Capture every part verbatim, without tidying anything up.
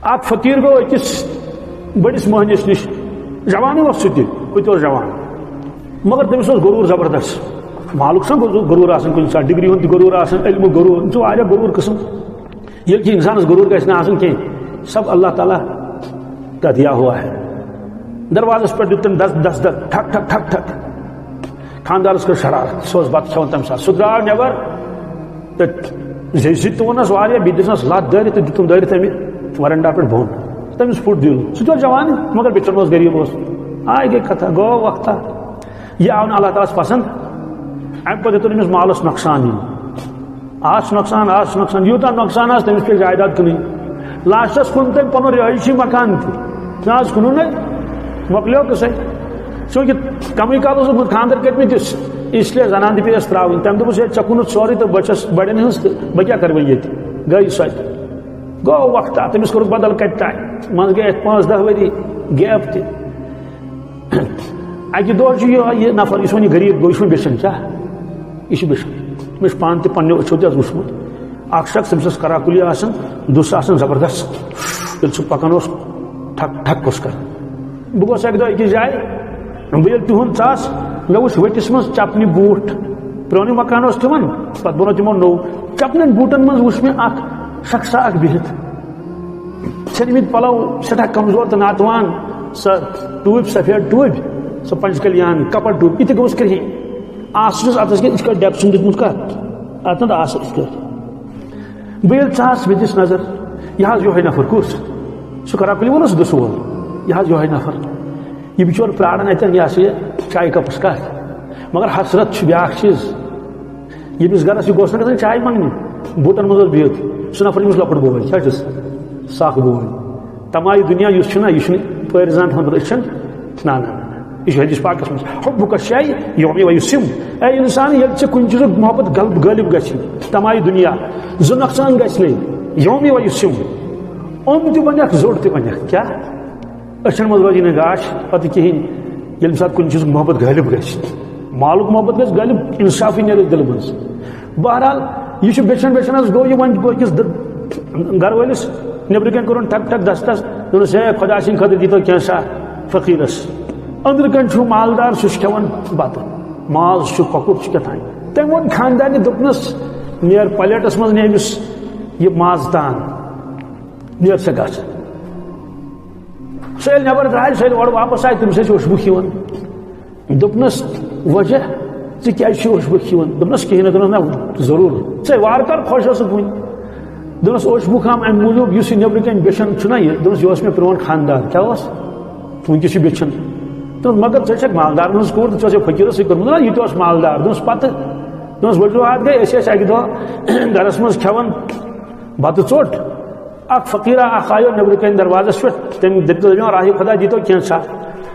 اکھ فقیٖر گوٚو أکِس بٔڑِس مٔہنِس نِش، جوانٕے اوس سُہ تہِ، ہُہ تہِ اوس جوان، مگر تٔمِس اوس غروٗر زبردست۔ مالُک چھُنہ غروٗر، غروٗر آسان کُنہِ ساتہٕ، ڈگری ہُنٛد تہِ غروٗر آسان، علمُک غروٗر، یِم چھِ واریاہ غروٗر قٕسم۔ ییٚلہِ کہِ اِنسانَس غروٗر گژھِ نہٕ آسُن کینٛہہ، سب اللہ تعالیٰ کا دیا ہوا ہے۔ دروازَس پٮ۪ٹھ دیُت تٔمۍ دَس، دَس، دَس، ٹھک، ٹھک، ٹھک، ٹھک۔ خانٛدارَس کٔر شرارت، سُہ اوس بَتہٕ کھٮ۪وان تَمہِ ساتہٕ۔ سُہ درٛاو نٮ۪بر تہٕ زیٚیہِ سۭتۍ تہِ ووٚننَس واریاہ، بیٚیہِ دِژنَس لَتھ دٲرِتھ تہٕ دیُتُن دٲرِتھ أمۍ وَرَنڈا پٮ۪ٹھ بۄن۔ تٔمِس پھُٹ دِل، سُہ تہِ اوس جوانٕے، مگر بِچُن اوس، غریٖب اوس۔ آے گٔے کَتھا، گوٚو وقتہ۔ یہِ آو نہٕ اللہ تعالیٰ ہَس پَسنٛد۔ اَمہِ پَتہٕ دیُتُن أمِس مالَس نۄقصان یہِ۔ آس نۄقصان، آس نۄقصان، یوٗتاہ نۄقصان آس، تٔمِس پیٚیہِ جایداد کٕنٕنۍ۔ لاسٹَس کُن تٔمۍ پَنُن رِہٲیشی مکان تہِ۔ نہ حظ، کٕنُن ہے، مۄکلیو قٕصَے۔ چوٗنٛکہِ کَمٕے کال اوسُس بہٕ خانٛدر کٔرمٕتِس، اس لیے زَنان تہِ پیٚیَس ترٛاوٕنۍ۔ تٔمۍ دوٚپُس، "ہے، ژےٚ کُنُتھ سورُے تہٕ بہٕ چھَس بَڑٮ۪ن ہٕنٛز تہٕ بہٕ کیٛاہ کَرٕ وۄنۍ ییٚتہِ؟" گٔے سۄ تہِ۔ گوٚو وقتہ، تٔمِس کوٚرُکھ بدل کَتہِ تام۔ منٛزٕ گٔے اَتھ پانٛژھ دَہ ؤری gap تہِ۔ اَکہِ دۄہ چھُ یہِ، یہِ نفر، یُس وۄنۍ یہِ غریٖب گوٚو، یہِ چھُ وۄنۍ بیچھان۔ کیٛاہ؟ یہِ چھُ بیچھان۔ مےٚ چھُ پانہٕ تہِ پنٛنیو أچھو تہِ آز وُچھمُت۔ اَکھ شخص، تٔمِس ٲس کراکُلی آسان، دُس آسان زبردست۔ ییٚلہِ سُہ پَکان اوس، ٹھک ٹھک اوس کران۔ بہٕ گوس اَکہِ دۄہ أکِس جایہِ، بہٕ ییٚلہِ تِہُنٛد ژاس، مےٚ وُچھ ؤٹِس منٛز چپنہِ بوٗٹھ۔ پرٛونُے مکان اوس تِمن، پَتہٕ بنوو تِمو نوٚو۔ چپنٮ۪ن بوٗٹن منٛز وُچھ مےٚ اَکھ شخصا اَکھ بِہِتھ۔ ژھیٚنمٕتۍ پَلو، سٮ۪ٹھاہ کمزور تہٕ ناتوان، سۄ ٹوٗپۍ، سفید ٹوٗپۍ، سۄ پنچ کلیان کپر ٹوٗپۍ، یہِ تہِ گوٚمُت کرٛہِنۍ۔ آسہٕ چھُس اَتھس کٮ۪تھ، یِتھ کٲٹھۍ ڈٮ۪پہٕ سُنٛد دیُتمُت کَتھ، اَتھ نَتہٕ آسہٕ یِتھ کٲٹھۍ۔ بہٕ ییٚلہِ ژاس، مےٚ دِژ نظر، یہِ حظ یِہوٚے نفر۔ کُس؟ سُہ کراکُلی ووٚنُس دُسہٕ وول، یہِ حظ یِہوٚے نفر۔ یہِ بِچور پرٛاران اَتٮ۪ن، یہِ ہسا یہِ چایہِ کپس کَتھ، مگر حسرت چھُ بیٛاکھ چیٖز۔ ییٚمِس گرس یہِ گوٚژھ نہٕ گژھُن چاے منٛگنہِ، بوٗٹن منٛز اوس بِہِتھ۔ سُہ نفر، ییٚمِس لۄکُٹ بوے چھُ، چھُس سکھ بوے۔ تمایہِ دُنیا یُس چھُنہ، یہِ چھُنہٕ پٲرۍ زان تھاوُن، أسۍ چھِنہٕ، نہ، نہ، نہ، نہ۔ یہِ چھُ حدیث پاکس منٛز، "حبک الشیء یغنی و یسم"۔ اے انسان، ییٚلہِ ژےٚ کُنہِ چیٖزُک محبت غلب، غٲلب گژھِ، تمایہِ دُنیا، زٕ نۄقصان گژھِ نہٕ، یغنی و یسم۔ اوٚن تہِ بنکھ، زوٚٹ تہِ بنکھ۔ کیٛاہ؟ أچھن منٛز روزی نہٕ گاش پتہٕ کِہیٖنۍ۔ ییٚلہِ ساتہٕ کُنہِ چیٖزُک محبت غٲلب گژھِ، مالُک محبت گژھِ غٲلب، انصافٕے نیرِ دِلہٕ منٛز۔ بہرحال، یہِ چھُ بیچھان بیچھان حظ گوٚو یہِ وۄنۍ گوٚو أکِس دٕ-، گرٕ وٲلِس، نیٚبرٕ کَنۍ کوٚرُن ٹھک ٹھک دستس، دوٚپنَس، "ہے، خۄدا سٕنٛدِ خٲطرٕ دیٖتو کینٛژھا فقیٖرس۔ أنٛدرٕ کَنۍ چھُ مالدار، سُہ چھُ کھٮ۪وان بَتہٕ، ماز چھُ، کۄکُر چھُ، کیٛاہ تام۔" تٔمۍ ووٚن خانٛدارنہِ، دوٚپنَس، "نیر پلیٹس منٛز، نیر أمِس یہِ ماز تان، نیر سا گژھ۔" سُہ ییٚلہِ نٮ۪بر درٛاے، سُہ ییٚلہِ اورٕ واپس آے، تٔمِس ٲسۍ اوٚش بُکھ یِوان۔ دوٚپنَس، "وجہ، ژٕ کیٛازِ چھُے اوٚش بُکھ یِوان؟" دوٚپنَس، "کِہیٖنۍ نہٕ۔" دوٚپنَس، "نہ، ضروٗر، ژٕ ہے وارٕ کارٕ خۄش ٲسٕکھ وٕنہِ۔" دوٚپنَس، "اوٚش بُکھ آم اَمہِ موٗجوٗب، یُس یہِ نیٚبرٕ کَنۍ بیچھان چھُنہ یہِ۔" دوٚپنَس، "یہِ اوس مےٚ پرٛون خانٛدار۔" کیٛاہ اوس؟ "وٕنکیٚس چھُ بیچھان۔" دوٚپنَس، "مگر ژٕ چھَکھ مالدارَن ہٕنٛز کوٗر، تہٕ ژےٚ اوسے فقیٖرَسٕے کوٚرمُت۔" دوٚپنَس، "یہِ تہِ اوس مالدار۔" دوٚپنَس، "پَتہٕ؟" دوٚپنَس، "وجوٗہات گٔے، أسۍ ٲسۍ اَکہِ دۄہ گَرَس منٛز کھٮ۪وان بَتہٕ ژوٚٹ۔" اکھ فقیرا اکھ آیو نیبرٕ کنہِ دروازس پٮ۪ٹھ، تٔمۍ دٔپۍ، "دٔپِو، راہہِ خدا دیٖتو کینٛژھا۔"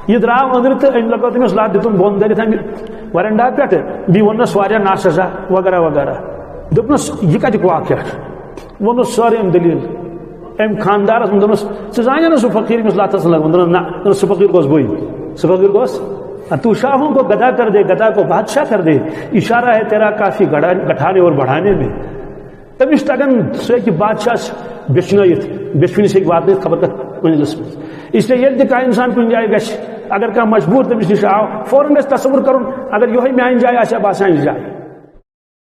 یہِ درٛاو أنٛدرٕ تہٕ أمۍ لگٲو تٔمِس لتھ، دیُتُن بۄن دٲرِتھ اَمہِ ورنڈا پٮ۪ٹھ، بیٚیہِ ووٚننس واریاہ نہ سزا وغیرہ وغیرہ۔ دوٚپنس، "یہِ کتیُک واقعہ چھُ؟" ووٚنُس سٲرٕے أمۍ دٔلیٖل۔ أمۍ خاندارس ووٚن، دوٚپنس، "ژٕ زانیٚکھ نہ سُہ فقیٖر ییٚمِس لتھس لگ؟" ووٚن، دوٚپنس، "نہ۔" دوٚپنس، "سُہ فقیٖر گوٚژھ بٕے، سُہ فقیٖر گوٚژھ۔" "تو شاہوں کو گدا کر دے، گدا کو بادشاہ کر دے، اشارہ ہے تیرا کافی گڑھا-، گٹھانے اور بڑھانے میں۔" تٔمِس چھُ تَگان، سُہ ہیٚکہِ بادشاہَس بیٚچھنٲیِتھ، بیٚچھوٕنِس ہیٚکہِ واتنٲیِتھ خبر کَتھ منزلَس منٛز۔ اس لیے ییٚلہِ تہِ کانٛہہ اِنسان کُنہِ جایہِ گژھِ، اگر کانٛہہ مجبوٗر تٔمِس نِش آو، فوراً گژھِ تصور کَرُن، اگر یِہوٚے میٛانہِ جایہِ آسہِ ہا، بہٕ آسہٕ ہا اَمہِ جایہِ۔